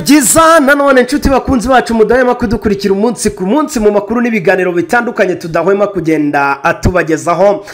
Byiza nanone nshuti bakunzi bacu mudahwema kudukurikira umunsi ku munsi mu makuru n'ibiganiro bitandukanye tudahwema kugenda atubagezaho.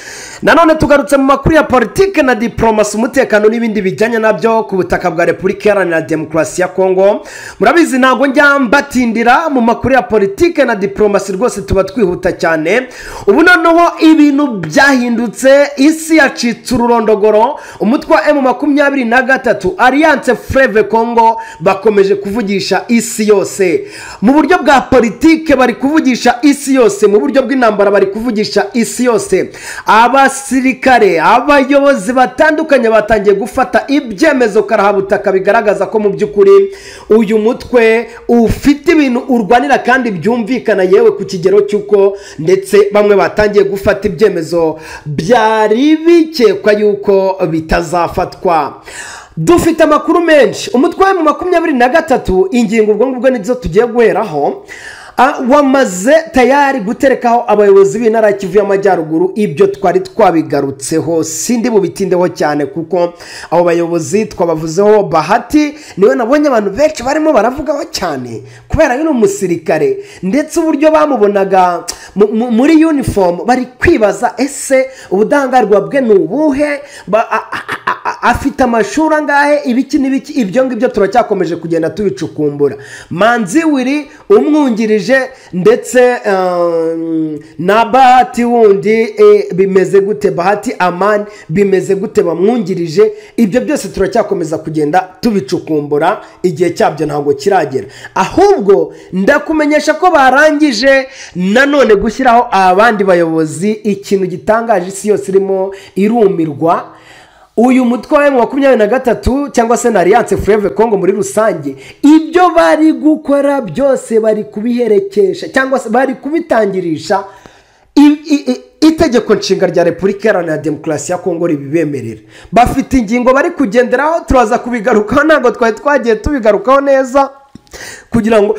Nanone tugarutse mu makuru ya politike na diplomasi, umutekano n'ibindi bijyanye nabyo ku butaka bwa Repubulika Iharanira Demokarasi ya Kongo. Murabizi ntabwo njya mbatindira mu makuru ya politike na diplomasi, rwose tuba twihuta cyane. Ubu noneho ibintu byahindutse, isi yacitse ururondogoro. Umutwe wa M23 Alliance Fleuve Congo bakomeje kuvugisha isi yose mu buryo bwa politike, bari kuvugisha isi yose mu buryo bw'intambara, bari kuvugisha isi yose. Abasirikare, abayobozi batandukanye batangiye gufata ibyemezo karahabutaka bigaragaza ko mu by'ukuri uyu mutwe ufite ibintu urwanira kandi byumvikana, yewe ku kigero cy'uko ndetse bamwe batangiye gufata ibyemezo byari bikekwa yuko bitazafatwa. Dufite amakuru menshi. Umutwe wa M23, ingingo ubwo ngubwo nizo tugiye guheraho, wamaze tayari guterekaho abayobozi b'intara ya Kivu y'Amajyaruguru. Ibyo twari twabigarutseho, sindi bubitindeho cyane kuko abo bayobozi twabavuzeho. Bahati niwe nabonye abantu benshi barimo baravugaho cyane kubera yuno umusirikare, ndetse uburyo bamubonaga muri uniform bari kwibaza ese ubudahangarwa bwe ni ubuhe, afite amashuri angahe, ibiki n'ibiki. Ibyo ngibyo turacyakomeje kugenda tubicukumbura. Manzi Wiri umwungirije ndetse na Bahati wundi bimeze gute, Bahati Amani bimeze gute bamwungirije. Ibyo byose turacyakomeza kugenda tubicukumbura, igihe cyabyo ntabwo kiragera. Ahubwo ndakumenyesha ko barangije nanone gushyiraho abandi bayobozi. Ikintu gitangaje, isi yose irimo irumirwa. Uyu mutwe wa M23 cyangwa se na Alliance Fleuve Congo muri rusange, ibyo bari gukora byose bari kubiherekesha cyangwa se bari kubitangirisha itegeko nshinga rya Repubulika Iharanira Demokarasi ya Kongo ribibemerera. Bafite ingingo bari kugenderaho, turaza kubigarukaho, ntabwo twari twagiye tubigarukaho neza kugira ngo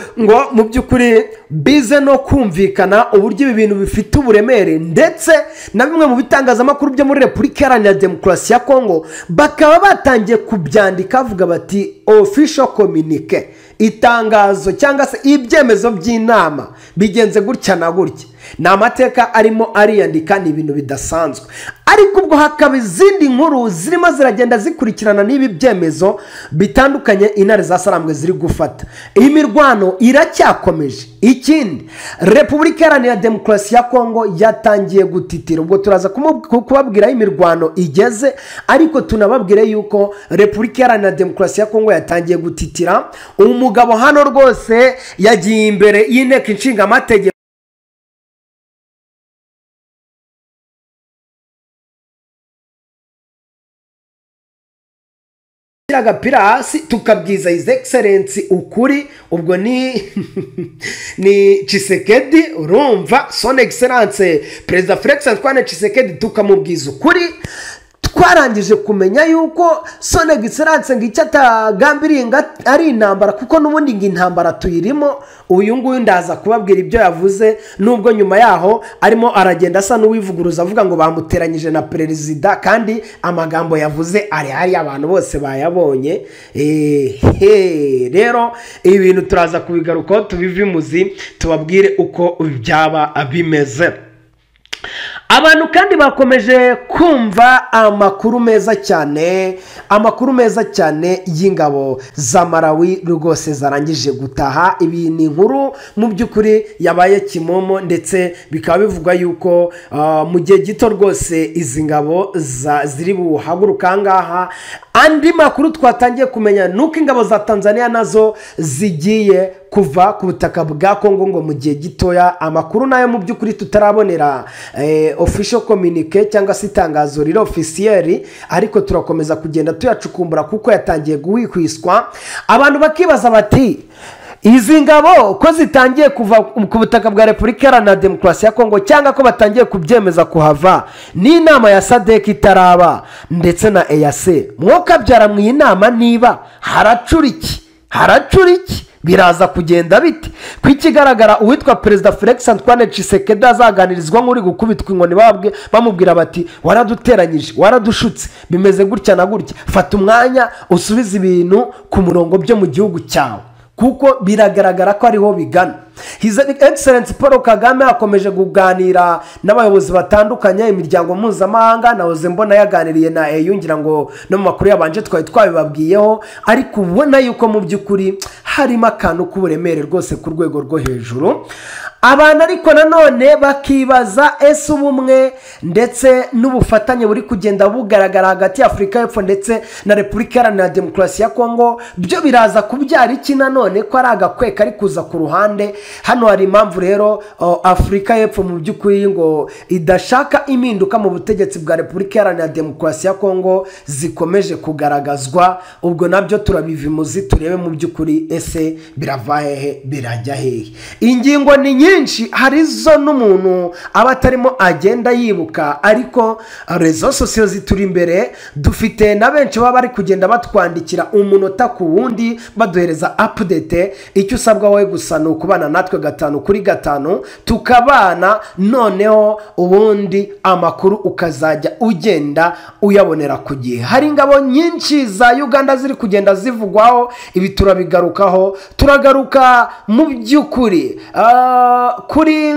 mu by'ukuri bize no kumvikana uburyo ibi bintu bifite uburemere. Ndetse na bimwe mu bitangazamakuru byo muri Repubulika Iharanira Demokarasi ya Kongo bakaba batangiye kubyandika bavuga bati official communique, itangazo cyangwa se ibyemezo by'inama bigenze gutya na gutya. Ni amateka arimo ariyandika, ni ibintu bidasanzwe. Ariko ubwo hakaba izindi nkuru zirimo ziragenda zikurikirana n'ibi byemezo bitandukanye intare za Sarambwe ziri gufata. Iyi mirwano iracyakomeje. Ikindi, Repubulika Iharanira Demokarasi ya Kongo yatangiye gutitira. Ubwo turaza kubabwira imirwano igeze, ariko tunababwire yuko Repubulika Iharanira Demokarasi ya Kongo yatangiye gutitira. Umugabo hano rwose yagiye imbere y'inteko inshinga amategeko agapira hasi, tukabwiza His Excellency ukuri. Ubwo ni Tshisekedi, urumva Son Excellence Perezida Felix Antoine Tshisekedi, tukamubwiza ukuri. Twarangije kumenya yuko Son Excellence ngo icyo atagambiriye ari intambara, kuko n'ubundi ngo intambara tuyirimo. Uyu nguyu ndaza kubabwira ibyo yavuze, nubwo nyuma yaho arimo aragenda asa n'uwivuguruza avuga ngo bamuteranyije na perezida, kandi amagambo yavuze ari hari abantu bose bayabonye. Rero ibintu turaza kubigarukaho tubivimuzi, tubabwire uko byaba bimeze. Abantu kandi bakomeje kumva amakuru meza cyane, amakuru meza cyane y'ingabo za Malawi rwose zarangije gutaha. Ibi ni inkuru mu by'ukuri yabaye kimomo, ndetse bikaba bivugwa yuko mu gihe gito rwose izi ngabo ziri buhaguruka ngaha. Andi makuru twatangiye kumenya nuko ingabo za Tanzania nazo zigiye kuva ku butaka bwa Kongo ngo mu gihe gitoya. Amakuru nayo mu by'ukuri tutarabonera official communique cyangwa se itangazo riri officiel, ariko turakomeza kugenda tuyacukumbura kuko yatangiye guhwihwiswa. Abantu bakibaza bati izi ngabo ko zitangiye kuva ku butaka bwa Repubulika Iharanira Demokarasi ya Kongo, cyangwa ko batangiye kubyemeza kuhava, n'inama ya SADC itaraba ndetse na EAC, mwokabyara mu inama niba haracuriki haracuriki biraza kugenda bite? Kwikigaragara uwitwa Perezida Felix Antoine Tshisekedi azaganirizwa nk'uri gukubitwa inkoni, babwe bamubwira bati waraduteranyije, waradushutse, bimeze gutya na gutya, fata umwanya usubize ibintu ku murongo byo mu gihugu cyawe. Kuko biragaragara ko ariho bigana. His Excellence Paul Kagame akomeje kuganira n'abayobozi batandukanye, imiryango mpuzamahanga. Nahoze mbona yaganiriye na EU, ngira ngo no mu makuru yabanje twari twabibabwiyeho, ariko ubona yuko mu by'ukuri harimo akantu k'uburemere rwose ku rwego rwo hejuru. Abantu ariko nanone bakibaza ese ubumwe ndetse n'ubufatanye buri kugenda bugaragara hagati ya Afurika y'Epfo ndetse na Repubulika Iharanira Demokarasi ya Kongo byo biraza kubyara iki nanone, ko ari agakwe kari kuza ku ruhande? Hano hari impamvu rero Afurika y'Epfo mu by'ukuri ngo idashaka impinduka mu butegetsi bwa Repubulika Iharanira Demokarasi ya Kongo zikomeje kugaragazwa. Ubwo nabyo turabivimuzi turebe mu by'ukuri ese birava hehe, birajya hehe. Ingingo ni nyinshi, hari zo n'umuntu aba atarimo agenda yibuka, ariko réseaux sociaux zituri imbere, dufite na benshi baba bari kugenda batwandikira umunota ku wundi baduhereza update. Icyo usabwa wowe gusa ni ukubana natwe 5 kuri 5, tukabana, noneho ubundi amakuru ukazajya ugenda uyabonera ku gihe. Hari ingabo nyinshi za Uganda ziri kugenda zivugwaho, ibi turabigarukaho, turagaruka mu by'ukuri kuri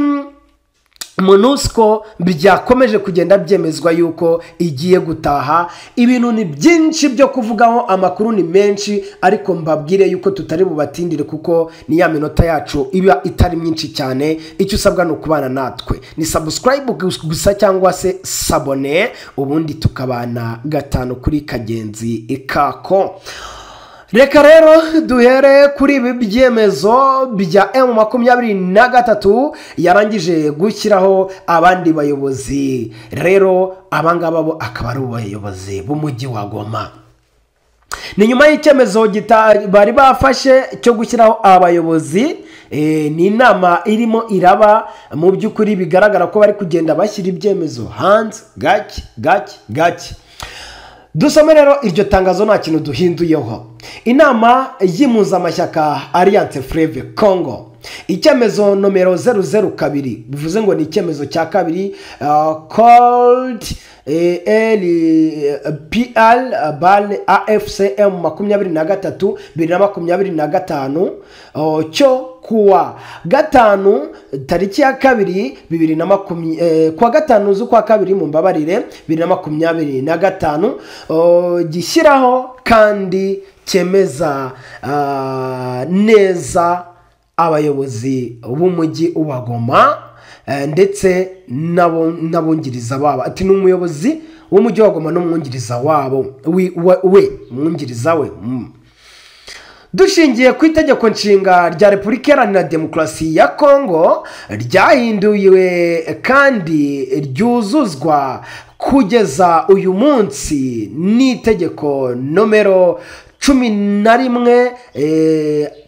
MONUSCO byakomeje kugenda byemezwa yuko igiye gutaha. Ibintu ni byinshi byo kuvugaho, amakuru ni menshi, ariko mbabwire yuko tutari bubatindire kuko ni ya minota yacu iba itari myinshi cyane. Icyo usabwa ni ukubana natwe, ni subscribe gusa cyangwa se s'abonner, ubundi tukabana 5 kuri kagenzi kako. Reka rero duhere kuri ibi byemezo bya M23 yarangije gushyiraho abandi bayobozi. Rero abangaba bo akaba ari abayobozi b'umujyi wa Goma. Ni nyuma y'icyemezo bari bafashe cyo gushyiraho abayobozi. Ni inama irimo iraba mu by'ukuri bigaragara ko bari kugenda bashyira ibyemezo hanze gake gake gake. Dusome rero iryo tangazo nta kintu duhinduyeho. Inama y'impuzamashyaka Alliance Fleuve Congo, icyemezo nomero 002, bivuze ngo ni icyemezo cya kabiri, called LPL BAL AFCM 23 2025 cyo kuwa 5 tariki ya 2 2020, kuwa 5 z'ukwa 2 mumbabarire 2025, gishyiraho kandi cyemeza neza abayobozi b'umujyi wa Goma ndetse n'abungiriza babo. Ati ni umuyobozi w'umujyi wa Goma n'umwungiriza wabo we mwungiriza we. Dushingiye ku itegeko nshinga rya Repubulika Iharanira Demokarasi ya Kongo ryahinduwe kandi ryuzuzwa kugeza uyu munsi n'itegeko nomero 11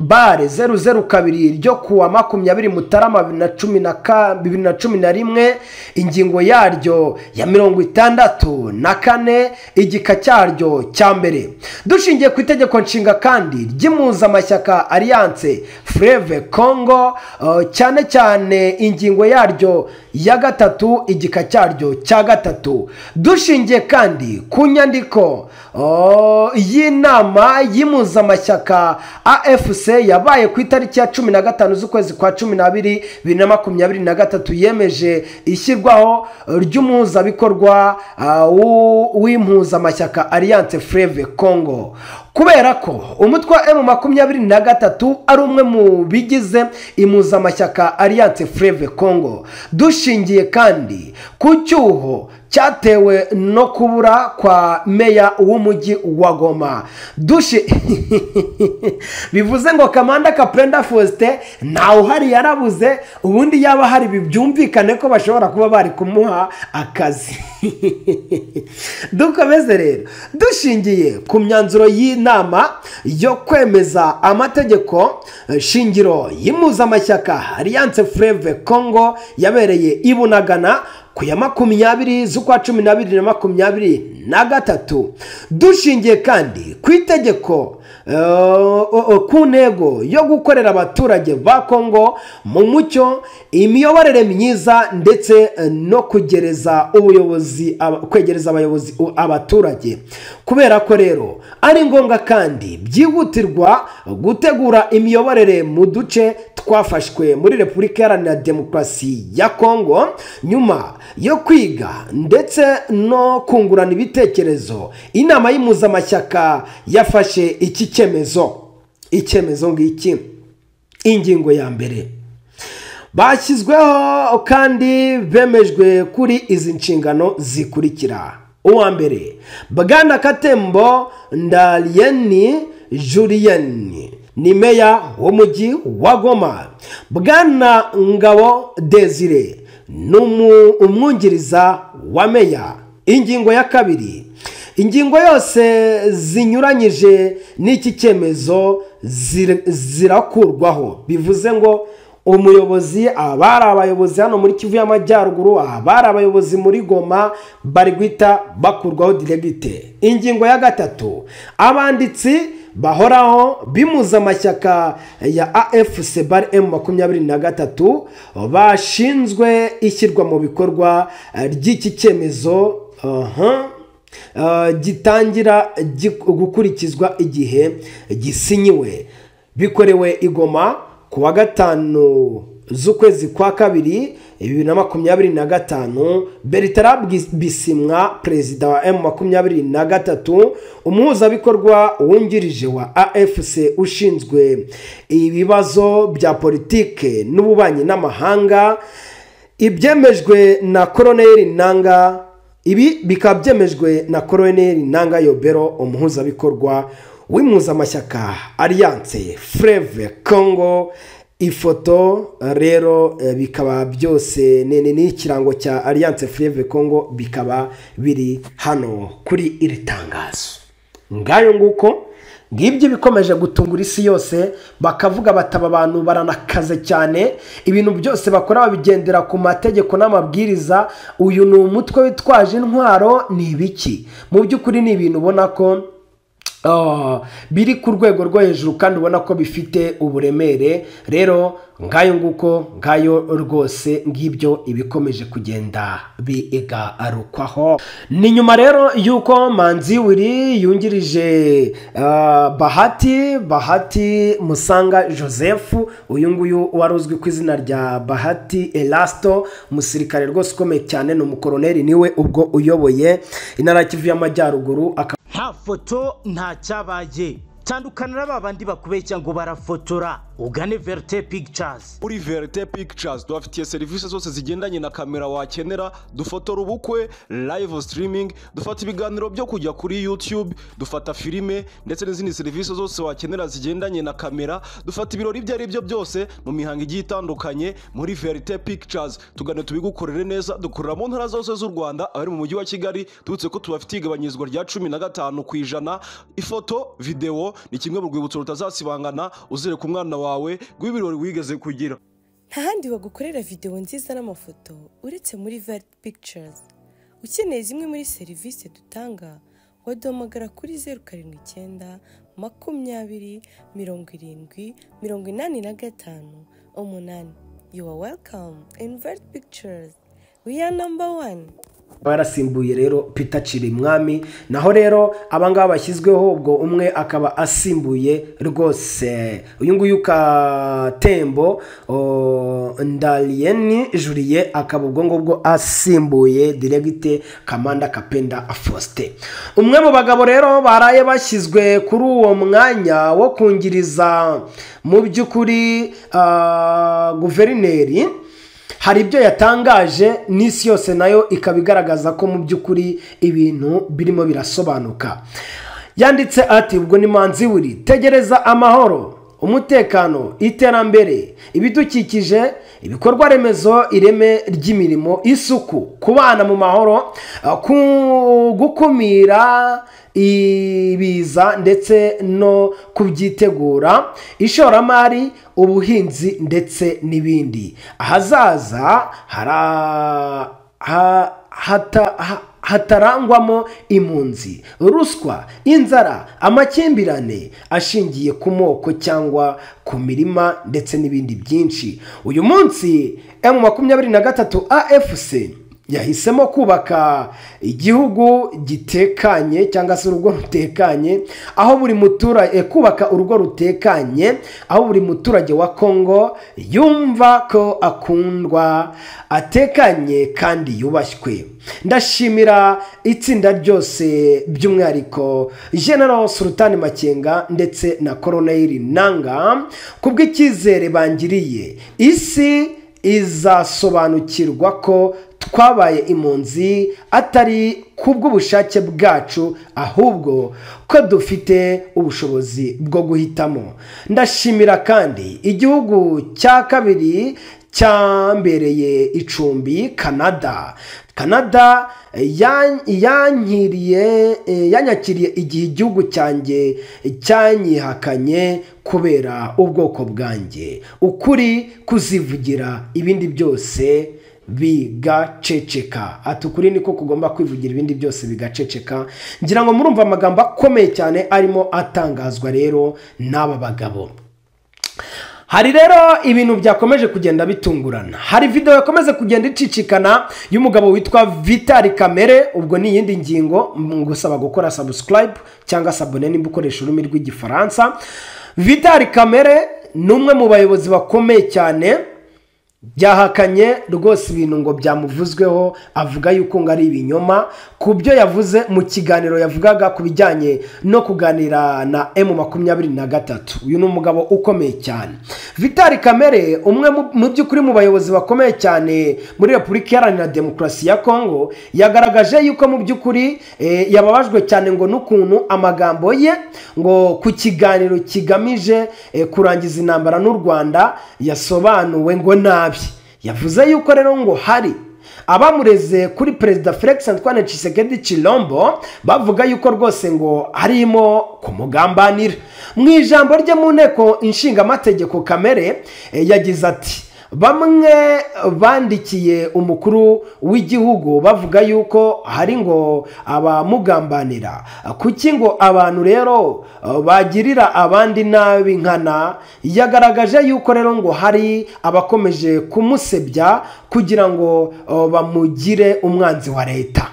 bare 002 ryo kuwa 20 Mutarama 2011, ingingo yaryo ya 64 igika cyaryo cya mbere. Dushingiye ku itegeko nshinga kandi ry'impuzamashyaka Alliance Fleuve Congo, cyane cyane ingingo yaryo ya 3 igika cyaryo cya 3. Dushingiye kandi ku nyandiko y'inama y'impuzamashyaka AFC yabaye ku itariki ya 15 z'ukwezi kwa 12 2023, yemeje ishyirwaho ry'umuhuzabikorwa w'impuzamashyaka Alliance Fleuve Congo. Kubera ko umutwe wa M23 ari umwe mu bigize impuzamashyaka Alliance Fleuve Congo, dushingiye kandi ku cyuho cyatewe no kubura kwa meya w'umujyi wa Goma. Bivuze ngo Kamanda Kapenda Faustin ntawe uhari, yarabuze. Ubundi yaba hari byumvikane ko bashobora kuba bari kumuha akazi. Dukomeze rero, dushingiye ku myanzuro y'inama yo kwemeza amategeko shingiro y'impuzamashyaka Alliance Fleuve Congo yabereye i Bunagana ku ya 20 z'ukwa 12 na 23. Dushingiye kandi ku itegeko ku ntego yo gukorera abaturage ba Kongo mu mucyo, imiyoborere myiza ndetse no kugereza ubuyobozi kwegereza abayobozi abaturage. Kubera ko rero ari ngombwa kandi byihutirwa gutegura imiyoborere mu duce twafashwe muri Repubulika Iharanira Demokarasi ya Kongo, nyuma yo kwiga ndetse no kungurana ibitekerezo, inama y'impuzamashyaka yafashe iki cyemezo. Icyemezo ngiki, ingingo ya mbere, bashyizweho kandi bemejwe kuri izi nshingano zikurikira. Uwa mbere, Bwana Katembo Ndalieni Julien ni meya w'umujyi wa Goma. Bwana Ngabo Desire ni umwungiriza wa meya. Ingingo ya kabiri, ingingo yose zinyuranyije n'iki cyemezo zirakurwaho. Bivuze ngo umuyobozi, abari abayobozi hano muri Kivu y'Amajyaruguru, abari abayobozi muri Goma, bari guhita bakurwaho diregite. Ingingo ya gatatu, abanditsi bahoraho b'impuzamashyaka ya AFC bar M23 bashinzwe ishyirwa mu bikorwa ry'iki cyemezo gitangira gukurikizwa igihe gisinyiwe. Bikorewe i Goma ku wa 5 z'ukwezi kwa 2 2025. Bertrand Bisimwa, perezida wa M23, umuhuzabikorwa wungirije wa AFC ushinzwe ibibazo bya politike n'ububanyi n'amahanga. Ibyemejwe na Colonel Nanga, ibi bikaba byemejwe na Colonel Nanga Yobero, umuhuzabikorwa w'impuzamashyaka Alliance Fleuve Congo. Ifoto rero bikaba byose ni ikirango cya Alliance Fleuve Congo, bikaba biri hano kuri iri tangazo. Ngayo nguko ngibyo bikomeje gutungura isi yose, bakavuga bataba abantu baranakaze cyane, ibintu byose bakora babigendera ku mategeko n'amabwiriza. Uyu ni umutwe witwaje intwaro, ni ibiki? Mu by'ukuri ni ibintu ubona ko biri ku rwego rwo hejuru kandi ubona ko bifite uburemere. Rero ngayo nguko, ngayo rwose ngibyo ibikomeje kugenda bigarukwaho. Ni nyuma rero yuko Manzi Wiri yungirije Bahati Musanga Joseph, uyu nguyu wari uzwi ku izina rya Bahati Elasto, umusirikare rwose ukomeye cyane, ni umukoroneri, niwe ubwo uyoboye intara Kivu y'Amajyaruguru. Nta foto nta cyabaye, tandukana na babandi bakubeshya ngo barafotora, ugane Verite Pictures. Muri Verite Pictures dufitiye serivisi zose zigendanye na kamera wakenera. Dufotora ubukwe, live streaming, dufata ibiganiro byo kujya kuri YouTube, dufata filime ndetse n'izindi serivisi zose wakenera zigendanye na kamera. Dufata ibirori ibyo ari byo byose mu mihango igiye itandukanye. Muri Verite Pictures tugane tubigukorere neza. Dukorera mu ntara zose z'u Rwanda, abari mu mujyi wa Kigali tubutse ko tubafitiye igabanyirizwa rya 15%. Ifoto, video ni kimwe mu rwibutso rutazasibangana, uzereka umwana wawe rw'ibirori wigeze kugira. Nta handi bagukorera video nziza n'amafoto uretse muri Verite Pictures. Ukeneye zimwe muri serivisi dutanga, waduhamagara kuri 079 20 70 85 8. You are welcome in Verite Pictures. We are number 1. Barasimbuye rero Peter Chirimwami, naho rero abangaba bashyizweho ubwo umwe akaba asimbuye rwose uyu nguyu Katembo Ndalieni Julie, akaba ubwo ngubwo asimbuye Diregite Kamanda Kapenda Faustin. Umwe mu bagabo rero baraye bashyizwe kuri uwo mwanya wo kungiriza mu by'ukuri guverineri, hari ibyo yatangaje n'isi yose nayo ikaba igaragaza ko mu by'ukuri ibintu birimo birasobanuka. Yanditse ati ubwo ni Manzi Wiri, tegereza amahoro, umutekano, iterambere, ibidukikije, ibikorwa remezo, ireme ry'imirimo, isuku, kubana mu mahoro, gukumira ibiza ndetse no kubyitegura, ishoramari, ubuhinzi ndetse n'ibindi. Ahazaza hatarangwamo impunzi, ruswa, inzara, amakimbirane ashingiye ku moko cyangwa ku mirima ndetse n'ibindi byinshi. Uyu munsi M23 AFC yahisemo kubaka igihugu gitekanye cyangwa se urugo rutekanye, aho buri muturage kubaka urugo rutekanye aho buri muturage wa Kongo yumva ko akundwa, atekanye kandi yubashywe. Ndashimira itsinda ryose by'umwihariko General Sultan Makenga ndetse na Colonel Nanga kubw'icyizere bangiriye. Isi izasobanukirwa ko twabaye impunzi atari kubw'ubushake bwacu, ahubwo ko dufite ubushobozi bwo guhitamo. Ndashimira kandi igihugu cya kabiri cyambereye icumbi, Canada. Canada yanyakiriye igihe igihugu cyanjye cyanyihakanye kubera ubwoko bwanjye. Ukuri kuzivugira, ibindi byose bigaceceka. Ati ukuri niko kugomba kwivugira, ibindi byose bigaceceka. Ngira ngo murumva amagambo akomeye cyane arimo atangazwa rero n'aba bagabo. Hari rero ibintu byakomeje kugenda bitungurana. Hari video yakomeze kugenda icicikana y'umugabo witwa Vital Kamerhe. Ubwo ni yindi ngingo, ngusaba gukora subscribe cyangwa s'abonner nimba ukoresha ururimi rw'igifaransa. Vital Kamerhe ni umwe mu bayobozi bakomeye cyane, byahakanye rwose ibintu ngo byamuvuzweho, avuga yuko ngo ari ibinyoma ku byo yavuze mu kiganiro yavugaga ku bijyanye no kuganira na M23. Uyu ni umugabo ukomeye cyane, Vital Kamerhe, umwe mu by'ukuri mu bayobozi bakomeye cyane muri Repubulika Iharanira Demokarasi ya Kongo. Yagaragaje yuko mu by'ukuri yababajwe cyane ngo n'ukuntu amagambo ye ngo ku kiganiro kigamije kurangiza intambara n'u Rwanda yasobanuwe ngo nabi. Yavuze yuko rero ngo hari abamureze kuri Perezida Felix Antoine Tshisekedi Tshilombo bavuga yuko rwose ngo harimo kumugambanira. Mu ijambo rye mu nteko inshingamategeko, Kamerhe yagize ati: bamwe bandikiye umukuru w'igihugu bavuga yuko hari ngo abamugambanira. Kuki ngo abantu rero bagirira abandi nabi nkana? Yagaragaje yuko rero ngo hari abakomeje kumusebya kugira ngo bamugire umwanzi wa leta.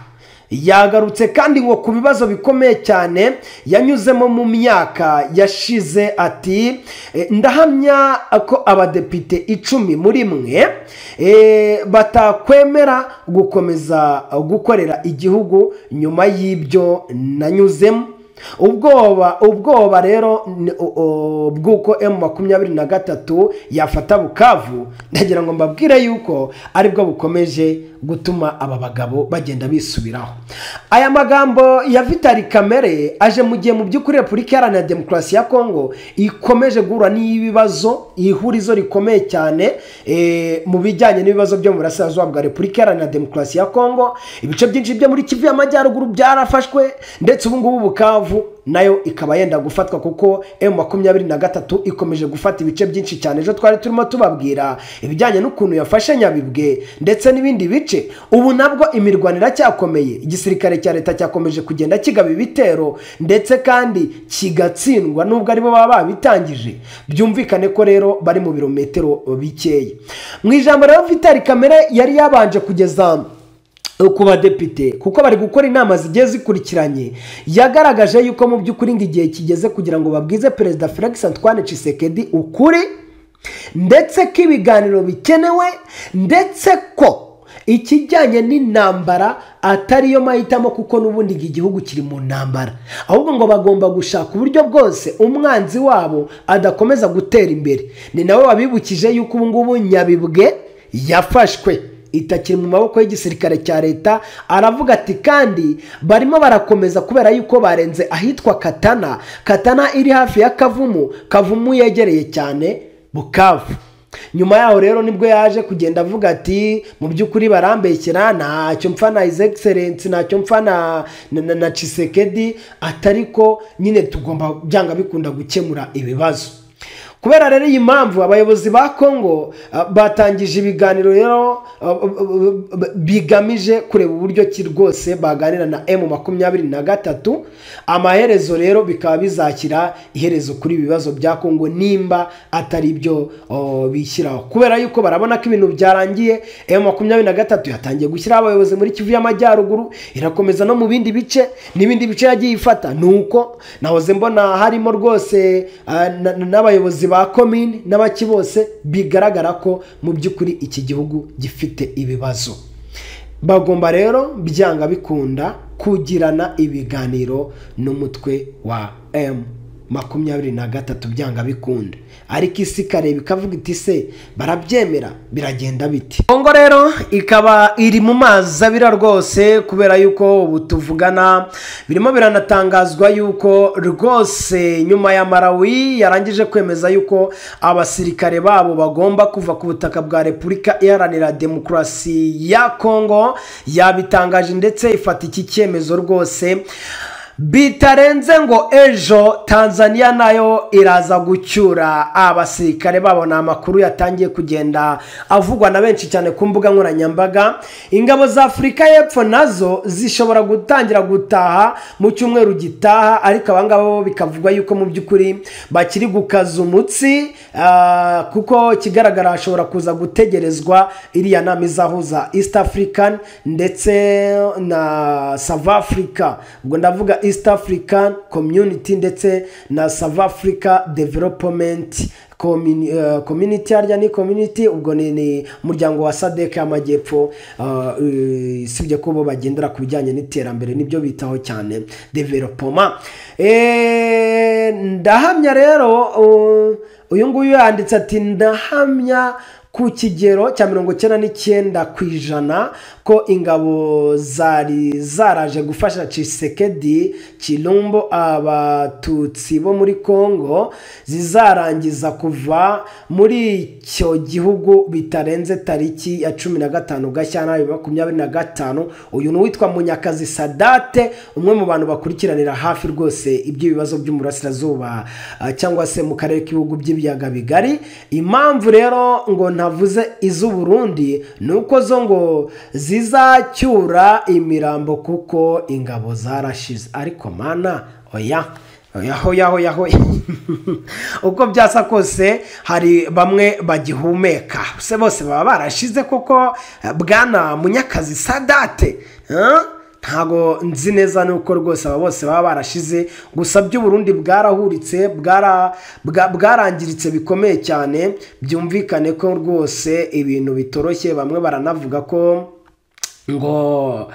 Yagarutse kandi ngo ku bibazo bikomeye cyane yanyuzemo mu myaka yashize, ati ndahamya ko abadepite 10 muri mwe batakwemera gukomeza gukorera igihugu nyuma y'ibyo nanyuzemo. Ubwoba rero bw'uko M23 yafata Bukavu, ndagira ngo mbabwire yuko aribwo bukomeje gutuma aba bagabo bagenda bisubiraho. Aya magambo ya Vital Kamerhe aje mu gihe mu by'ukuri Repubulika Iharanira Demokarasi ya Kongo ikomeje guhura n'ibibazo, ihurizo rikomeye cyane mu bijyanye n'ibibazo byo mu burasirazuba bwa Repubulika Iharanira Demokarasi ya Kongo. Ibice byinshi byo muri Kivu y'Amajyaruguru byarafashwe, ndetse ubu ngubu Bukavu nayo ikaba yenda gufatwa kuko M23 ikomeje gufata ibice byinshi cyane. Ejo twari turimo tubabwira ibijyanye n'ukuntu yafashe Nyabibwe ndetse n'ibindi bice. Ubu nabwo imirwanire iracyakomeye, igisirikare cya leta cyakomeje kugenda kigaba ibitero ndetse kandi kigatsindwa nubwo aribo baba babitangije. Byumvikane ko rero bari mu birometero bikeya. Mu ijambo rero Vital Kamerhe yari yabanje kugeza ku badepite, kuko bari gukora inama zigiye zikurikiranye, yagaragaje yuko mu by'ukuri ngo igihe kigeze kugira ngo babwize Perezida Felix Antoine Tshisekedi ukuri, ndetse ko ibiganiro bikenewe, ndetse ko ikijyanye n'intambara atari yo mahitamo, kuko n'ubundi igihugu kiri mu ntambara, ahubwo ngo bagomba gushaka uburyo bwose umwanzi wabo adakomeza gutera imbere. Ni nawe wabibukije yuko ubu ngubu Nyabibwe yafashwe, itakiri mu maboko y'igisirikare cya leta. Aravuga ati kandi barimo barakomeza kubera yuko barenze ahitwa Katana. Katana iri hafi ya Kavumu, Kavumu yegereye cyane Bukavu. Nyuma yaho rero nibwo yaje kugenda avuga ati mu by'ukuri barambekera, ntacyo mpfa na His Excellency, ntacyo mpfa na Tshisekedi, atariko nyine tugomba byanga bikunda gukemura ibibazo. Kubera rero iyi mpamvu abayobozi ba Kongo batangije ibiganiro rero bigamije kureba uburyo ki rwose baganira na M23. Amaherezo rero bikaba bizakira iherezo kuri ibibazo bya Kongo nimba atari byo bishyiraho, kubera yuko barabona ko ibintu byarangiye. M23 yatangiye gushyira abayobozi muri Kivu y'Amajyaruguru, irakomeza no mu bindi bice n'ibindi bice yagiye ifata. Nuko nahoze mbona harimo rwose n'abayobozi ba komine n'abaki bose, bigaragara ko mu by'ukuri iki gihugu gifite ibibazo. Bagomba rero byanga bikunda kugirana ibiganiro n'umutwe wa M23 byanga bikunda, ariko isi kareba ikavuga iti se barabyemera biragenda biti. Kongo rero ikaba iri mu mazi abira rwose, kubera yuko ubu tuvugana birimo biranatangazwa yuko rwose nyuma ya Malawi yarangije kwemeza yuko abasirikare babo bagomba kuva ku butaka bwa Repubulika Iharanira Demokarasi ya Kongo. Yabitangaje ndetse ifata iki cyemezo rwose bitarenze ngo ejo Tanzania nayo iraza gucyura abasirikare babo. Ni amakuru yatangiye kugenda avugwa na benshi cyane ku mbuga nkoranyambaga. Ingabo za Afurika y'Epfo nazo zishobora gutangira gutaha mu cyumweru gitaha, ariko abangaba bo bikavugwa yuko mu by'ukuri bakiri gukaza umutsi, kuko kigaragara hashobora kuza gutegerezwa iriya nama izahuza East African ndetse na South Africa. Ubwo ndavuga East African Community ndetse na South Africa Development Community, arya ni community, ubwo ni umuryango wa SADC y'Amajyepfo, sibye ko bo bagendera ku bijyanye n'iterambere nibyo bitaho cyane development. Ndahamya rero uyu nguyu yanditse ati ndahamya ku kigero cya 99% ko ingabo zari zaraje gufasha Tshisekedi Chilombo abatutsi bo muri Kongo zizarangiza kuva muri icyo gihugu bitarenze tariki ya 15 Gashyantare 2025. Uyu ni uwitwa Munyakazi Sadate, umwe mu bantu bakurikiranira hafi rwose iby'ibibazo by'umurasirazuba cyangwa se mu karere k'ibihugu by'ibiyaga bigari. Impamvu rero ngo ntavuze iz'u Burundi nuko zo ngo zizacyura imirambo kuko ingabo zarashize. Ariko mana oya oya oya oya uko byasa kose hari bamwe bagihumeka, se bose baba barashize koko. Bwana Munyakazi Sadate, ntago nzi neza nuko rwose aba bose baba barashize. Gusa by'u Burundi bwarahuritse, bwarangiritse bikomeye cyane, byumvikane ko rwose ibintu bitoroshye. Bamwe baranavuga ko ngo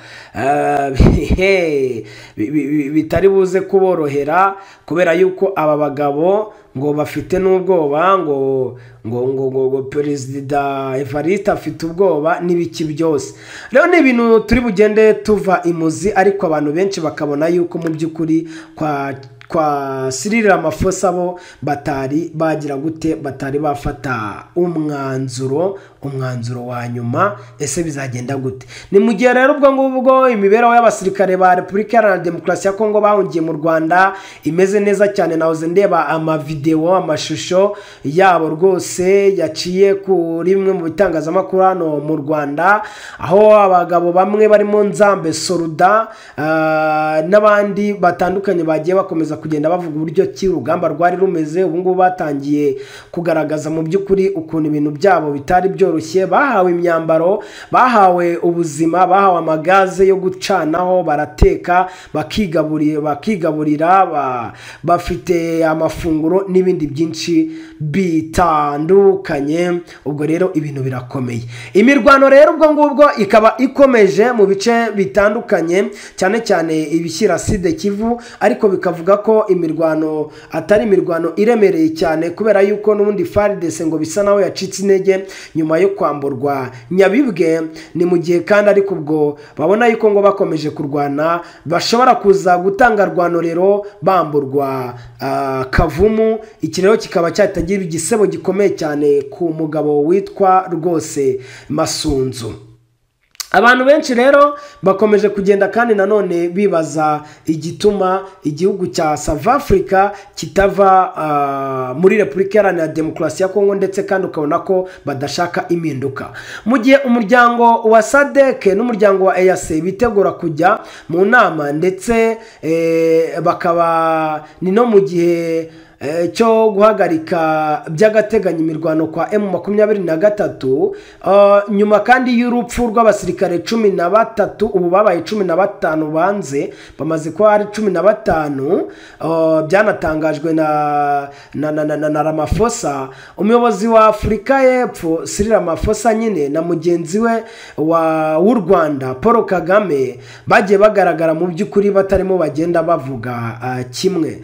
bitari buze kuborohera kubera yuko aba bagabo ngo bafite n'ubwoba, ngo ngo ngo ngo Perezida Evariste afite ubwoba n'ibiki byose. Rero ni ibintu turi bugende tuva imuzi, ariko abantu benshi bakabona yuko mu by'ukuri kwa Cyril Ramaphosa bo batari bagira gute, batari bafata umwanzuro wa nyuma. Ese bizagenda gute? Ni mu gihe rero ubwo ngubwo imibereho y'abasirikare ba Repubulika Iharanira Demokarasi ya Kongo bahungiye mu Rwanda imeze neza cyane. Nahoze ndeba amavideo, amashusho yabo rwose yaciye kuri bimwe mu bitangazamakuru hano mu Rwanda, aho abagabo bamwe barimo Nzambe Soruda n'abandi batandukanye bagiye bakomeza kugenda bavuga uburyo ki urugamba rwari rumeze. Ubu ngubu batangiye kugaragaza mu by'ukuri ukuntu ibintu byabo bitari byoroshye. Bahawe imyambaro, bahawe ubuzima, bahawe amagaze yo gucanaho, barateka, bakigaburira, bafite amafunguro n'ibindi byinshi bitandukanye. Ubwo rero ibintu birakomeye. Imirwano rero ubwo ngubwo ikaba ikomeje mu bice bitandukanye, cyane cyane ibishyira Sud Kivu, ariko bikavuga ko imirwano atari imirwano iremereye cyane, kubera yuko n'ubundi FARDC ngo bisa naho yacitse intege nyuma yo kwamburwa Nyabibwe. Ni mu gihe kandi ariko ubwo babona yuko ngo bakomeje kurwana bashobora kuza gutanga rwanorero bamburwa Kavumu. Iki rero kikaba cyatagira igisebo gikomeye cyane ku mugabo witwa rwose Masunzu. Abantu benshi rero bakomeje kugenda kandi nanone bibaza igituma igihugu cya South Africa kitava muri Repubulika Iharanira Demokarasi ya Kongo, ndetse kandi ukabona ko badashaka impinduka. Mu gihe umuryango wa SADC n'umuryango wa EAC bitegura kujya mu nama, ndetse bakaba ni no mu gihe cyo guhagarika by'agateganyo imirwano kwa M23, nyuma kandi y'urupfu rw'abasirikare 13, ubu babaye 15, banze bamaze kuba ari 15, byanatangajwe na Ramaphosa, umuyobozi wa Afurika y'Epfo Cyril Ramaphosa nyine na mugenzi we w'u Rwanda Paul Kagame bagiye bagaragara mu by'ukuri batarimo bagenda bavuga kimwe.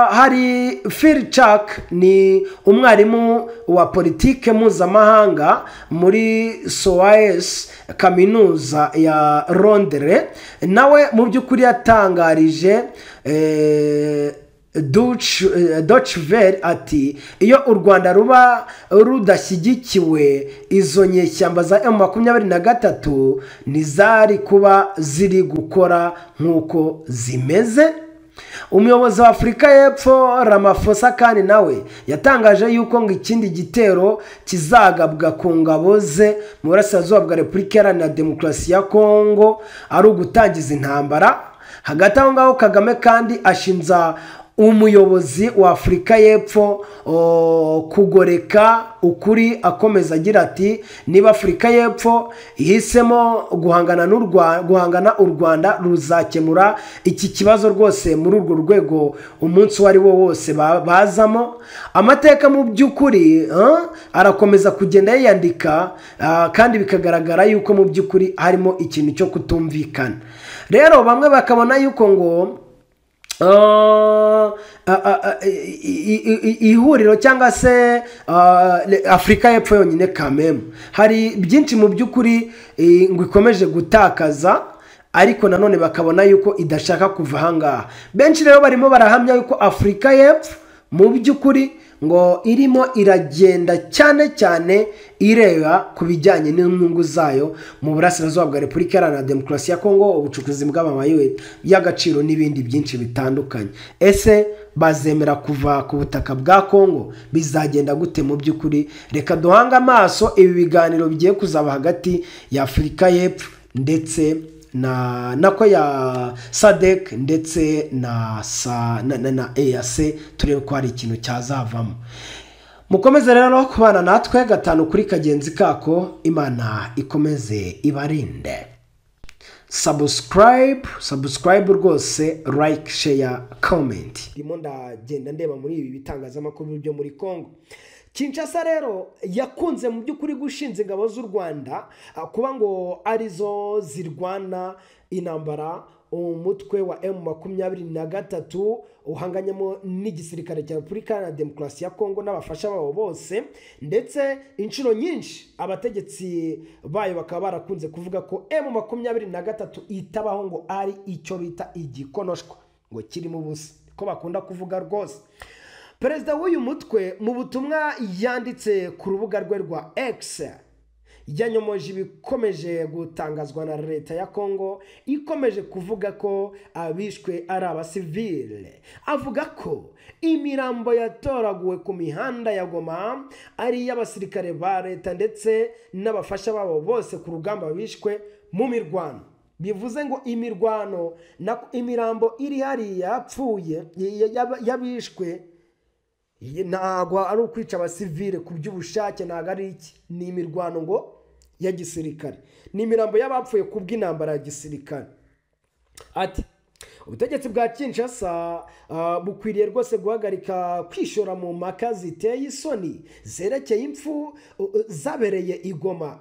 Hari Phil Chuck, ni umwarimu wa politike mpuzamahanga muri SOAS kaminuza ya Londres, nawe mu by'ukuri yatangarije Deutsche Welle ati iyo u Rwanda ruba rudashyigikiwe izo nyeshyamba za M23 ntizari kuba ziri gukora nk'uko zimeze. Umuyobozi wa Afurika y'Epfo Ramaphosa kandi nawe yatangaje yuko ngo ikindi gitero kizagabwa ku ngabo ze mu burasirazuba bwa Repubulika Iharanira Demokarasi ya Kongo ari ugutangiza intambara. Hagati aho ngaho Kagame kandi ashinza umuyobozi wa Afurika y'Epfo kugoreka ukuri, akomeza agira ati niba Afurika y'Epfo ihisemo guhangana u Rwanda ruzakemura iki kibazo rwose muri urwo rwego umunsi wari wo wose bazamo. Amateka mu by'ukuri arakomeza kugenda yiyandika, kandi bikagaragara yuko mu by'ukuri harimo ikintu cyo kutumvikana. Rero bamwe bakabona yuko ngo ihuriro cyangwa se Afurika y'Epfo yonyine kameme hari byinshi mu by'ukuri ngo ikomeje gutakaza, ariko nanone bakabona yuko idashaka kuva ahangaha. Benshi rero barimo barahamya yuko Afurika y'Epfo mu by'ukuri ngo irimo iragenda cyane cyane ireba ku bijyanye n'inyungu zayo mu burasirazuba bwa Repubulika Iharanira Demokarasi ya Kongo, ubucukuzi bw'amabuye y'agaciro n'ibindi byinshi bitandukanye. Ese bazemera kuva ku butaka bwa Kongo? Bizagenda gute mu by'ukuri? Reka duhange amaso ibi biganiro bigiye kuzaba hagati ya Afurika y'Epfo ndetse na nako ya SADC ndetse na EAC, turebe ko hari ikintu cyazavamo. Mukomeze rero kubana natwe gatanu kuri kagenzi kako, Imana ikomeze ibarinde. Subscribe rwose, like, share, comment. Ndimo ndagenda ndeba muri ibi bitangazamakuru byo muri Kongo. Kinshasa rero yakunze mu by'ukuri gushinza ingabo z'u Rwanda kuba ngo arizo zirwana intambara umutwe wa M23 uhanganyemo n'igisirikare cya Repubulika Iharanira Demokarasi ya Kongo n'abafasha babo bose, ndetse inshuro nyinshi abategetsi bayo bakaba barakunze kuvuga ko M23 itabaho ngo ari icyo bita igikonoshwa ngo kirimo ubusa, ko bakunda kuvuga rwose. Perezida w'uyu mutwe mu butumwa yanditse ku rubuga rwe rwa X yanyomoje ibikomeje gutangazwa na leta ya Kongo ikomeje kuvuga ko abishwe ari abasivile. Avuga ko imirambo yatoraguwe ku mihanda ya Goma ari iy'abasirikare ba leta ndetse n'abafasha babo bose ku rugamba bishwe mu mirwano. Bivuze ngo imirwano na imirambo iri hariya yapfuye yabishwe ntabwo ari ukwica abasivile ku by'ubushake, ntabwo ari iki, ni imirwano ngo ya gisirikare, ni imirambo y'abapfuye ku bw'intambara ya gisirikare. Ati ubutegetsi bwa Kinshasa bukwiriye rwose guhagarika kwishora mu mpaka ziteye isoni zerekeye impfu zabereye i Goma.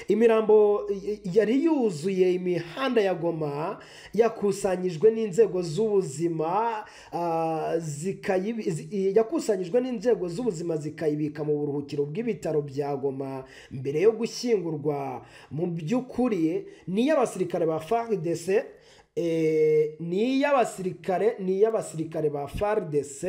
Imirambo yari yuzuye imihanda ya Goma yakusanyijwe n'inzego z'ubuzima zikayibika mu buruhukiro bw'ibitaro bya Goma mbere yo gushyingurwa. Mu by'ukuri ni y'abasirikare ba FARDC, ni y'abasirikare ba FARDC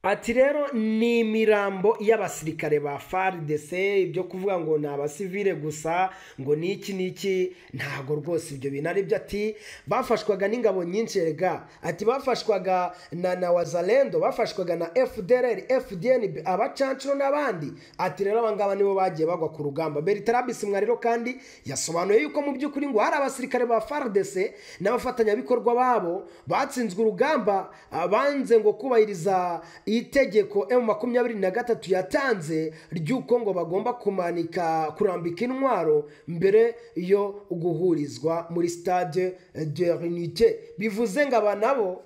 Ati rero ni imirambo y'abasirikare ba FARDC, ibyo kuvuga ngo ni abasivile gusa ngo niki niki ntago rwose ibyo bintu ari byo. Ati bafashwaga n'ingabo nyinshi erega, ati bafashwaga na Wazalendo, bafashwaga na FDLR, FDNB, abacancuro n'abandi. Ati rero abangaba nibo bagiye bagwa ku rugamba. Bertrand Bisimwa rero kandi yasobanuye yuko mu by'ukuri ngo hari abasirikare ba FARDC n'abafatanyabikorwa babo batsinzwe urugamba, banze ngo kubahiriza itegeko M23 yatanze ry'uko ngo bagomba kumanika kurambika intwaro mbere yo guhurizwa muri stade de l'Unité. Bivuze ngo aba nabo,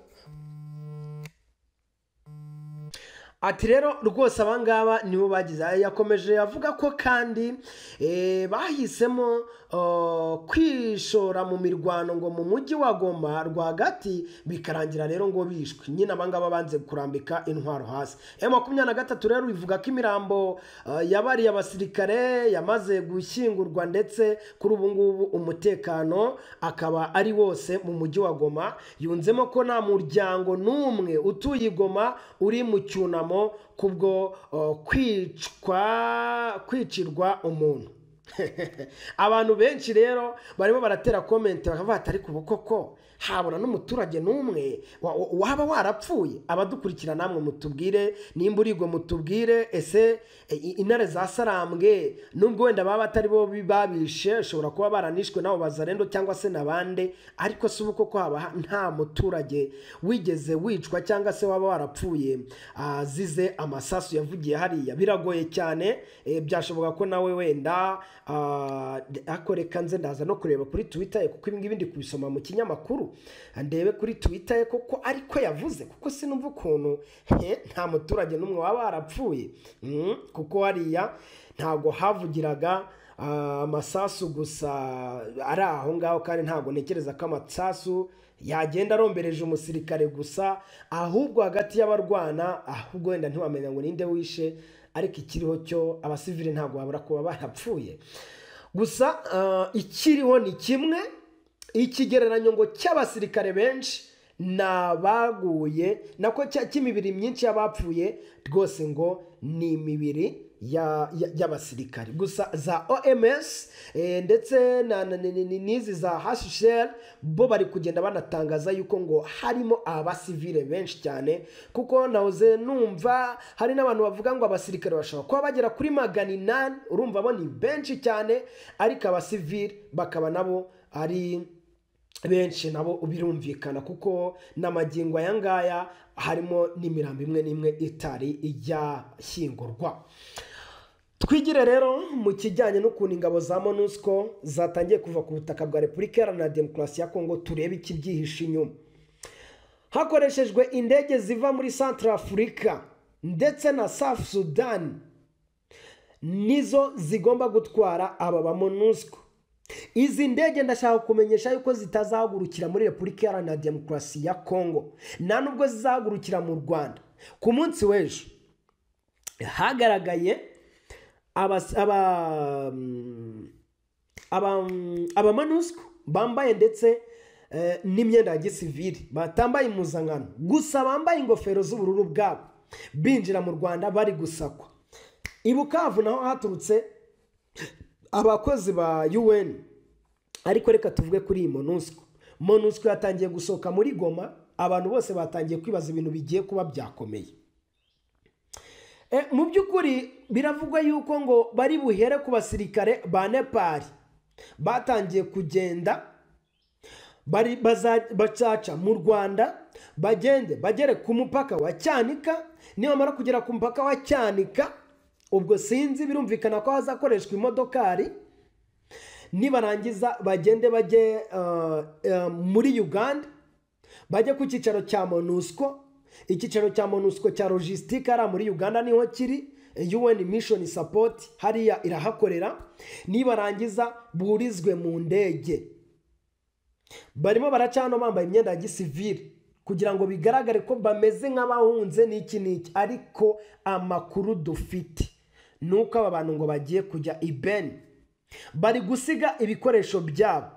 ati rero rwose abangaba nibo bagize. Yakomeje avuga ko kandi bahisemo kwishora mu mirwano ngo mu mujyi wa Goma rwagati, bikarangira rero ngo bishwe nyine abangaba banze kurambika intwaro hasi. M23 rero ivuga ko imirambo yabariye abasirikare yamaze gushyingurwa, ndetse kuri ubu ngubu umutekano akaba ari wose mu mujyi wa Goma. Yunzemo ko nta muryango n'umwe utuye Goma uri mu cyunamo kubwo kwicirwa umuntu. Abantu benshi rero barimo baratera comment bakavuga ati ariko koko habura n'umuturage n'umwe waba warapfuye. Abadukurikira namwe mutubwire nimba urigo, mutubwire ese intare za Sarambwe nubwo wenda baba batari bo babishe, ushobora kuba baranishwe nabo Bazarendo cyangwa se nabande, ariko si ubu koko haba nta muturage wigeze wicwa cyangwa se waba warapfuye azize amasasu yavugiye hariya. Biragoye cyane, byashoboka ko nawe wenda akoreka nze ndaza no kureba kuri Twitter, kuko ibi ngibi ndi kubisoma mu kinyamakuru, ndebe kuri Twitter koko ariko yavuze, kuko sinumva ukuntu nta muturage n'umwe waba warapfuye, kuko hariya ntago havugiraga amasasu gusa ari aho ngaho, kandi ntago ntekereza ko amasasu yagenda arombereje umusirikare gusa, ahubwo hagati y'abarwana ahubwo wenda ntiwamenya ngo ninde wishe, ariko ikiriho cyo abasivile ntago babura kuba barapfuye. Gusa ikiriho ni kimwe, ikigereranyo ngo cy'abasirikare benshi nabaguye nako cy'imibiri myinshi y'abapfuye rwose ngo ni imibiri y'abasirikare gusa. Za OMS ndetse n'izi za HCR bo bari kugenda banatangaza yuko ngo harimo abasivile benshi cyane, kuko nahoze numva hari n'abantu bavuga ngo abasirikare bashobora kuba bagera kuri 800, urumva bo ni benshi cyane, ariko abasivile bakaba nabo ari benshi, nabo birumvikana kuko n'amagingo aya ngaya harimo n'imirambo imwe n'imwe itari ijyashyingurwa. Twigire rero mu kijyanye n'ukuntu ingabo za MONUSCO zatangiye kuva ku butaka bwa Repubulika Iharanira Demokarasi ya Kongo, turebe ikibyihishe inyuma. Hakoreshejwe indege ziva muri Centrafrica ndetse na South Sudan nizo zigomba gutwara aba ba MONUSCO. Izi ndege ndashaka kumenyesha yuko zitazahagurukira muri Repubulika Iharanira Demokarasi ya Kongo, nta nubwo zizahagurukira mu Rwanda. Ku munsi w'ejo hagaragaye aba MONUSCO bambaye ndetse n'imyenda ya gisivili, batambaye impuzankano gusa bambaye ingofero z'ubururu bwabo, binjira mu Rwanda bari gusakwa. I Bukavu naho haturutse abakozi ba UN. Ariko reka tuvuge kuri iyi MONUSCO. MONUSCO yatangiye gusohoka muri Goma, abantu bose batangiye kwibaza ibintu bigiye kuba byakomeye. Mu by'ukuri biravugwa yuko ngo bari buhere ku basirikare ba Nepal batangiye kugenda bari bacaca mu Rwanda, bagende bagere ku mupaka wa Cyanika. Nibamara kugera ku mupaka wa Cyanika, ubwo sinzi birumvikana ko hazakoreshwa imodokari, nibarangiza bagende bajye muri Uganda, bajye ku cyicaro cya MONUSCO. Icyicaro cya MONUSCO cya logistique ari muri Uganda niho kiri, UN Mission Support hariya irahakorera. Nibarangiza burizwe mu ndege. Barimo baracano bambaye imyenda ya gisivile kugira ngo bigaragare ko bameze nk'abahunze n'iki n'iki, ariko amakuru dufite nuko aba bantu ngo bagiye kujya i Beni, bari gusiga ibikoresho byabo.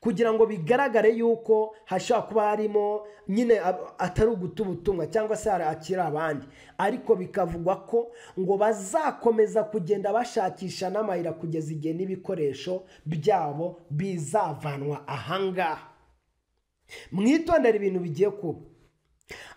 Kugira ngo bigaragare yuko hashobora kuba harimo nyine atari uguta ubutumwa cyangwa se akiri abandi, ariko bikavugwa ko ngo bazakomeza kugenda bashakisha n'amayira kugeza igihe n'ibikoresho byabo bizavanwa ahangaha. Mwitondere ibintu bigiye kuba.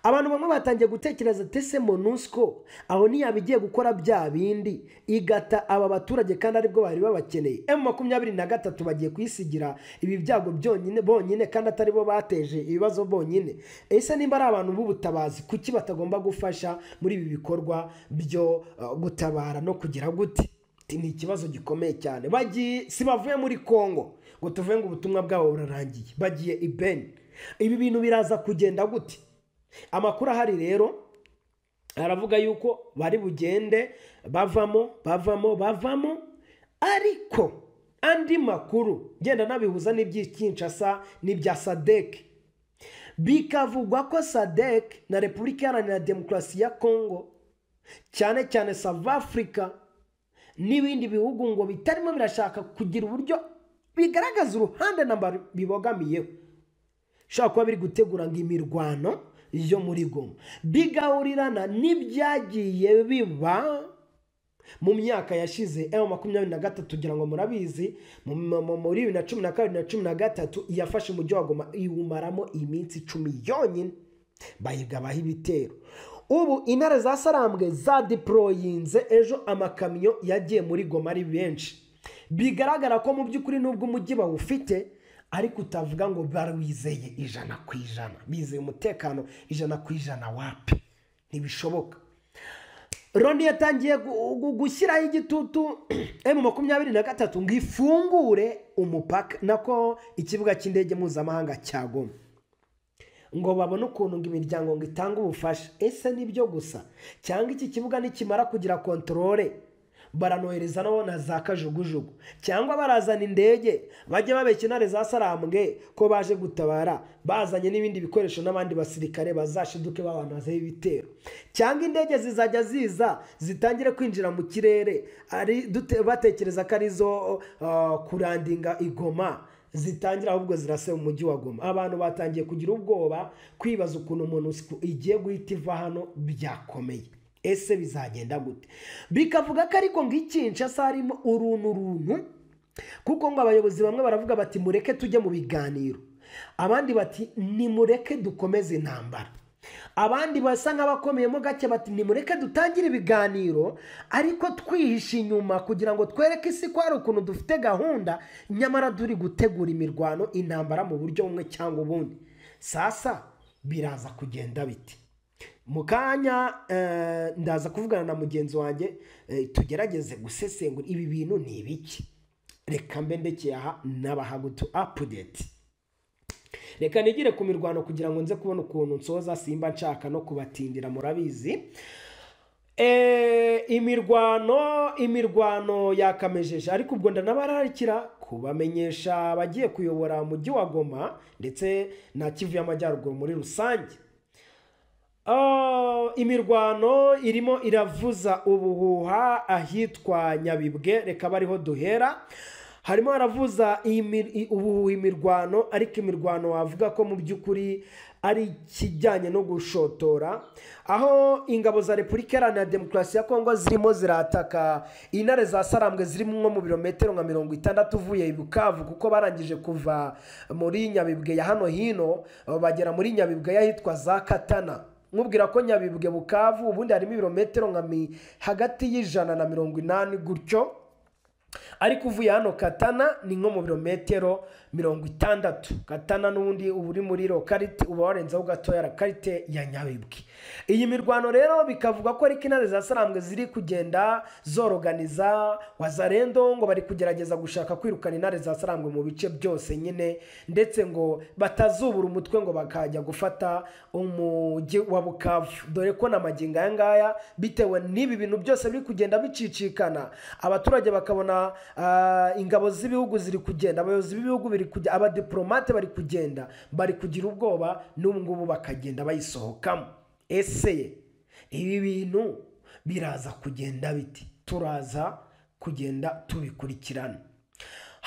Abantu bamwe batangiye gutekereza tese MONUSCO aho ntiyabigiye gukora bya bindi igata aba baturage kandi aribwo bari babakeneye. M23 bagiye kwisigira ibi byago byonyine bonyine kandi atari bo bateje ibibazo bonyine. Ese nimba ari abantu b'ubutabazi kuki batagomba gufasha muri ibi bikorwa byo gutabara no kugira gute? Ni ikibazo gikomeye cyane. Bagiye si bavuye muri Kongo ngo tuvuge ngo ubutumwa bwabo burarangiye, bagiye i Beni. Ibi bintu biraza kugenda gute? Amakuru ahari rero aravuga yuko bari bugende bavamo bavamo bavamo, ariko andi makuru genda nabihuza n'iby'Kinshasa n'ibya SADC, bikavugwa ko SADC na Repubulika Iharanira Demokarasi ya Kongo cyane cyane South Africa n'ibindi bihugu ngo bitarimo birashaka kugira uburyo bigaragaza uruhande namba bibogamiyeho, shaka kuba biri gutegura ngo imirwano yo muri Goma bigahurirana n'ibyagiye biba mu myaka yashize. M23 kugira ngo murabizi muri 2012 na 2013 yafashe umujyi wa Goma iwumaramo iminsi 10 yonyine, bayigabaho ibitero. Ubu intare za Sarambwe za deployinze ejo amakamyo yagiye muri Goma ari benshi, bigaragara ko mu by'ukuri nubwo umujyi bawufite ariko utavuga ngo barwizeye 100%, bizeye umutekano 100% wapi, ntibishoboka. Loni yatangiye gushyiraho igitutu M23 ngo ifungure umupaka nako ikibuga cy'indege mpuzamahanga cya Goma, ngo babone ukuntu ngo imiryango ngo itanga ubufasha. Ese nibyo gusa cyangwa iki kibuga nikimara kugira controle baranohereza nabo na za kajugujugu, cyangwa barazana indege bajye babeshya intare za Sarambwe ko baje gutabara bazanye n'ibindi bikoresho n'abandi basirikare bazashiduke babanazeho ibitero, cyangwa indege zizajya ziza zitangire kwinjira mu kirere ari batekereza ko arizo kurandinga igoma, zitangira ahubwo zirase umujyi wa Goma. Abantu batangiye kugira ubwoba kwibaza ukuntu MONUSCO igiye guhita iva hano byakomeye. Ese bizagenda gute? Bikavuga ko ariko ngo Kinshasa harimo uruntu kuko ngo abayobozi bamwe baravuga bati mureke tujye mu biganiro, abandi bati nimureke dukomeze intambara, abandi basa nk'abakomeyemo gake bati nimureke dutangire ibiganiro ariko twihisha inyuma kugira ngo twereke isi ko hari ukuntu dufite gahunda, nyamara turi gutegura imirwano intambara mu buryo bumwe cyangwa ubundi. Sasa biraza kugenda biti? Mu kanya ndaza kuvugana na mugenzi wanjye tugerageze gusesengura ibi bintu ni ibiki. Reka mbe ndekeye aha n'abahagutu update. Reka nigire ku mirwano kugira ngo nze kubona ukuntu nsoza, simba nshaka no kubatindira murabizi. Imirwano yakamejeje, ariko ubwo ndanabararikira kubamenyesha abagiye kuyobora umujyi wa Goma ndetse na Kivu y'Amajyaruguru muri rusange. Imirwano irimo iravuza ubuhuha ahitwa Nyabibwe, reka bariho duhera. Harimo haravuza ubuhuha imirwano, ariko imirwano wavuga ko mu by'ukuri ari ikijyanye no gushotora, aho ingabo za Repubulika Iharanira Demokarasi ya Kongo zirimo zirataka intare za Sarambwe zirimo nko mu birometero nka 60 uvuye i Bukavu, kuko barangije kuva muri Nyabibwe ya hano hino bagera muri Nyabibwe yahitwa za Katana. Nkubwira ko Nyabibwe Bukavu ubundi harimo ibirometero nka hagati y'180 gutyo, ariko uvuye hano Katana ni nko mu birometero 60. Katana n'ubundi uba uri muri lokalite uba warenzaho gatoya lokalite ya Nyabibwe. Iyi mirwano rero bikavuga ko ariko intare za Sarambwe ziri kugenda zoroganiza wazarendo, ngo bari kugerageza gushaka kwirukana intare za Sarambwe mu bice byose nyine, ndetse ngo batazubura umutwe ngo bakajya gufata umujyi wa Bukavu, dore ko na magingo aya ngaya bitewe n'ibi bintu byose biri kugenda bicicikana, abaturage bakabona ingabo z'ibihugu ziri kugenda, abayobozi b'ibihugu biri kujya, abadiplomate bari kugenda, bari kugira ubwoba n'ubu ngubu bakagenda bayisohokamo. Ese ibi bintu biraza kugenda biti? Turaza kugenda tubikurikirana.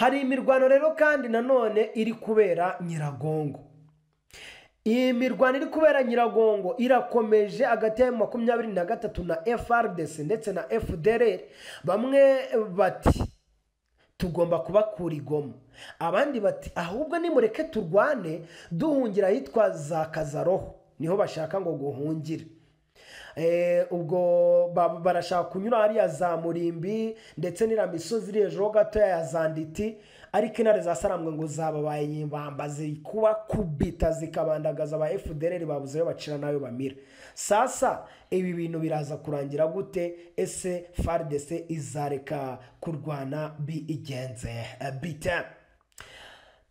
Hari imirwano rero kandi nanone iri kubera Nyiragongo. Iyi mirwano iri kubera Nyiragongo irakomeje hagati ya M23 na FARDC ndetse na FDLR. Bamwe bati tugomba kubakura i Goma, abandi bati ahubwo nimureke turwane duhungira ahitwa za Kazaroho, niho bashaka ngo guhungire. Ubwo barashaka kunyura hariya za Murimbi ndetse n'iriya misozi iri hejuru gatoya ya Zanditi, ariko intare za Sarambwe ngo zababaye imbamba zikubakubita zikabandagaza aba FDLR babuze ayo bacira n'ayo bamira. Sasa ibi bintu biraza kurangira gute? Ese FARDC izareka kurwana bigenze bite?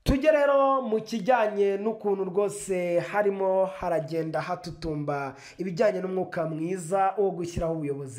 Tujye rero mu kijyanye n'ukuntu rwose harimo haragenda hatutumba ibijyanye n'umwuka mwiza wo gushyiraho ubuyobozi.